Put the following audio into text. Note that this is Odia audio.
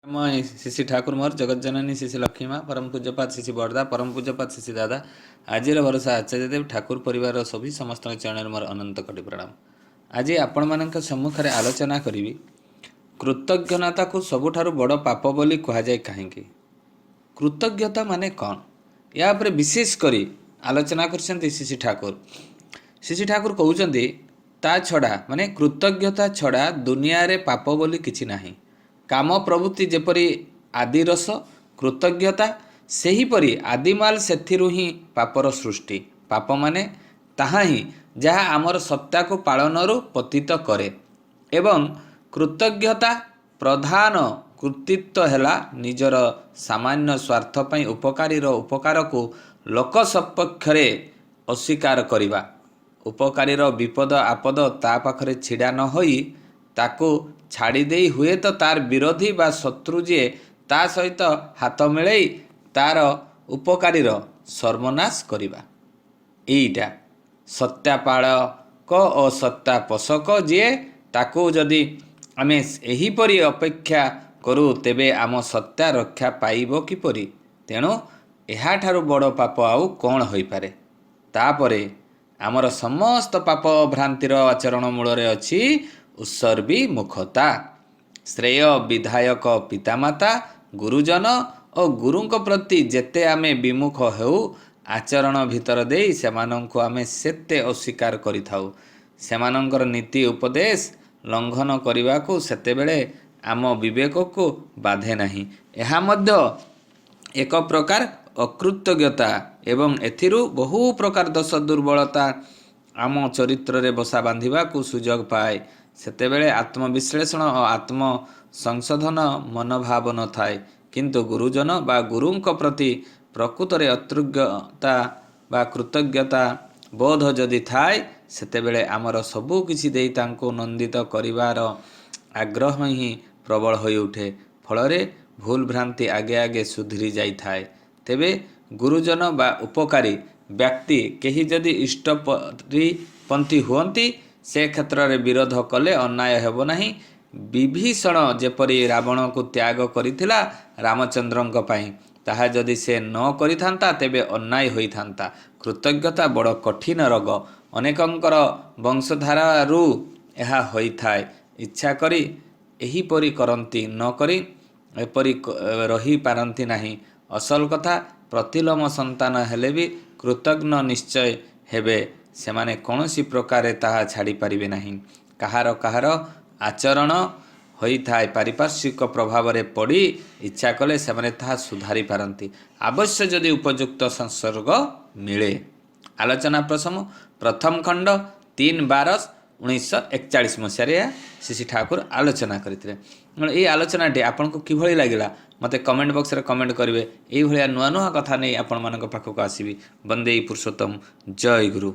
ମୁଁ ଶ୍ରୀ ଠାକୁର ମୋର ଜଗତଜନନୀ ଶ୍ରୀ ଲକ୍ଷ୍ମୀ ମା, ପରମ ପୂଜ୍ୟପାଦ ଶ୍ରୀ ବରଦା, ପରମ ପୂଜ୍ୟପାଦ ଶ୍ରୀ ଦାଦା, ଆଜିର ଭରସା ଆଚାର୍ଯ୍ୟଦେବ, ଠାକୁର ପରିବାରର ସଭି ସମସ୍ତଙ୍କ ଚରଣରେ ମୋର ଅନନ୍ତ କୋଟି ପ୍ରଣାମ। ଆଜି ଆପଣମାନଙ୍କ ସମ୍ମୁଖରେ ଆଲୋଚନା କରିବି, କୃତଜ୍ଞତାକୁ ସବୁଠାରୁ ବଡ଼ ପାପ ବୋଲି କୁହାଯାଏ କାହିଁକି, କୃତଜ୍ଞତା ମାନେ କ'ଣ? ଏହା ଉପରେ ବିଶେଷ କରି ଆଲୋଚନା କରିଛନ୍ତି ଶ୍ରୀ ଠାକୁର। ଶ୍ରୀ ଠାକୁର କହୁଛନ୍ତି, ତା ଛଡ଼ା, ମାନେ କୃତଜ୍ଞତା ଛଡ଼ା ଦୁନିଆରେ ପାପ ବୋଲି କିଛି ନାହିଁ। କାମ ପ୍ରବୃତ୍ତି ଯେପରି ଆଦିରସ କୃତଜ୍ଞତା, ସେହିପରି ଆଦିମାଲ, ସେଥିରୁ ହିଁ ପାପର ସୃଷ୍ଟି। ପାପ ମାନେ ତାହା ହିଁ ଯାହା ଆମର ସତ୍ତାକୁ ପାଳନରୁ ପତିତ କରେ ଏବଂ କୃତଜ୍ଞତା ପ୍ରଧାନ କୃତିତ୍ୱ ହେଲା ନିଜର ସାମାନ୍ୟ ସ୍ୱାର୍ଥ ପାଇଁ ଉପକାରୀର ଉପକାରକୁ ଲୋକ ସପକ୍ଷରେ ଅସ୍ୱୀକାର କରିବା। ଉପକାରୀର ବିପଦ ଆପଦ ତା ପାଖରେ ଛିଡ଼ା ନ ହୋଇ ତାକୁ ଛାଡ଼ିଦେଇ ହୁଏତ ତାର ବିରୋଧୀ ବା ଶତ୍ରୁ ଯିଏ, ତା ସହିତ ହାତ ମିଳେଇ ତାର ଉପକାରୀର ସର୍ବନାଶ କରିବା। ଏଇଟା ସତ୍ତାପାଳକ ଓ ସତ୍ତା ପୋଷକ ଯିଏ, ତାକୁ ଯଦି ଆମେ ଏହିପରି ଅପେକ୍ଷା କରୁ, ତେବେ ଆମ ସତ୍ତା ରକ୍ଷା ପାଇବ କିପରି? ତେଣୁ ଏହାଠାରୁ ବଡ଼ ପାପ ଆଉ କ'ଣ ହୋଇପାରେ? ତାପରେ ଆମର ସମସ୍ତ ପାପ ଭ୍ରାନ୍ତିର ଆଚରଣ ମୂଳରେ ଅଛି ଉତ୍ସର୍ଗୀମୁଖତା। ଶ୍ରେୟ ବିଧାୟକ ପିତାମାତା, ଗୁରୁଜନ ଓ ଗୁରୁଙ୍କ ପ୍ରତି ଯେତେ ଆମେ ବିମୁଖ ହେଉ, ଆଚରଣ ଭିତର ଦେଇ ସେମାନଙ୍କୁ ଆମେ ସେତେ ଅସ୍ୱୀକାର କରିଥାଉ। ସେମାନଙ୍କର ନୀତି ଉପଦେଶ ଲଙ୍ଘନ କରିବାକୁ ସେତେବେଳେ ଆମ ବିବେକକୁ ବାଧେ ନାହିଁ। ଏହା ମଧ୍ୟ ଏକ ପ୍ରକାର ଅକୃତଜ୍ଞତା ଏବଂ ଏଥିରୁ ବହୁ ପ୍ରକାର ଦୋଷ ଦୁର୍ବଳତା ଆମ ଚରିତ୍ରରେ ବସା ବାନ୍ଧିବାକୁ ସୁଯୋଗ ପାଏ। ସେତେବେଳେ ଆତ୍ମବିଶ୍ଳେଷଣ ଓ ଆତ୍ମ ସଂଶୋଧନ ମନୋଭାବ ନଥାଏ। କିନ୍ତୁ ଗୁରୁଜନ ବା ଗୁରୁଙ୍କ ପ୍ରତି ପ୍ରକୃତରେ ଅକୃତଜ୍ଞତା ବା କୃତଜ୍ଞତା ବୋଧ ଯଦି ଥାଏ, ସେତେବେଳେ ଆମର ସବୁ କିଛି ଦେଇ ତାଙ୍କୁ ନନ୍ଦିତ କରିବାର ଆଗ୍ରହ ହିଁ ପ୍ରବଳ ହୋଇଉଠେ। ଫଳରେ ଭୁଲ ଭ୍ରାନ୍ତି ଆଗେ ଆଗେ ସୁଧୁରି ଯାଇଥାଏ। ତେବେ ଗୁରୁଜନ ବା ଉପକାରୀ ବ୍ୟକ୍ତି କେହି ଯଦି ଇଷ୍ଟ ପରିପନ୍ଥୀ ହୁଅନ୍ତି, ସେ କ୍ଷେତ୍ରରେ ବିରୋଧ କଲେ ଅନ୍ୟାୟ ହେବ ନାହିଁ। ବିଭୀଷଣ ଯେପରି ରାବଣକୁ ତ୍ୟାଗ କରିଥିଲା ରାମଚନ୍ଦ୍ରଙ୍କ ପାଇଁ, ତାହା ଯଦି ସେ ନ କରିଥାନ୍ତା, ତେବେ ଅନ୍ୟାୟ ହୋଇଥାନ୍ତା। କୃତଜ୍ଞତା ବଡ଼ କଠିନ ରୋଗ। ଅନେକଙ୍କର ବଂଶଧାରାରୁ ଏହା ହୋଇଥାଏ। ଇଚ୍ଛା କରି ଏହିପରି କରନ୍ତି, ନ କରି ଏପରି ରହିପାରନ୍ତି ନାହିଁ। ଅସଲ କଥା, ପ୍ରତିଲୋମ ସନ୍ତାନ ହେଲେ ବି କୃତଘ୍ନ ନିଶ୍ଚୟ ହେବେ। ସେମାନେ କୌଣସି ପ୍ରକାରେ ତାହା ଛାଡ଼ିପାରିବେ ନାହିଁ। କାହାର କାହାର ଆଚରଣ ହୋଇଥାଏ ପାରିପାର୍ଶ୍ୱିକ ପ୍ରଭାବରେ ପଡ଼ି। ଇଚ୍ଛା କଲେ ସେମାନେ ତାହା ସୁଧାରି ପାରନ୍ତି ଅବଶ୍ୟ, ଯଦି ଉପଯୁକ୍ତ ସଂସର୍ଗ ମିଳେ। ଆଲୋଚନା ପ୍ରସଙ୍ଗ, ପ୍ରଥମ ଖଣ୍ଡ, 3/12/1941 ମସିହାରେ ଏହା ଶ୍ରୀ ଠାକୁର ଆଲୋଚନା କରିଥିଲେ। ଏଇ ଆଲୋଚନାଟି ଆପଣଙ୍କୁ କିଭଳି ଲାଗିଲା, ମୋତେ କମେଣ୍ଟ ବକ୍ସରେ କମେଣ୍ଟ କରିବେ। ଏଇଭଳିଆ ନୂଆ ନୂଆ କଥା ନେଇ ଆପଣମାନଙ୍କ ପାଖକୁ ଆସିବି। ବନ୍ଦେ ପୁରୁଷୋତ୍ତମ, ଜୟ ଗୁରୁ।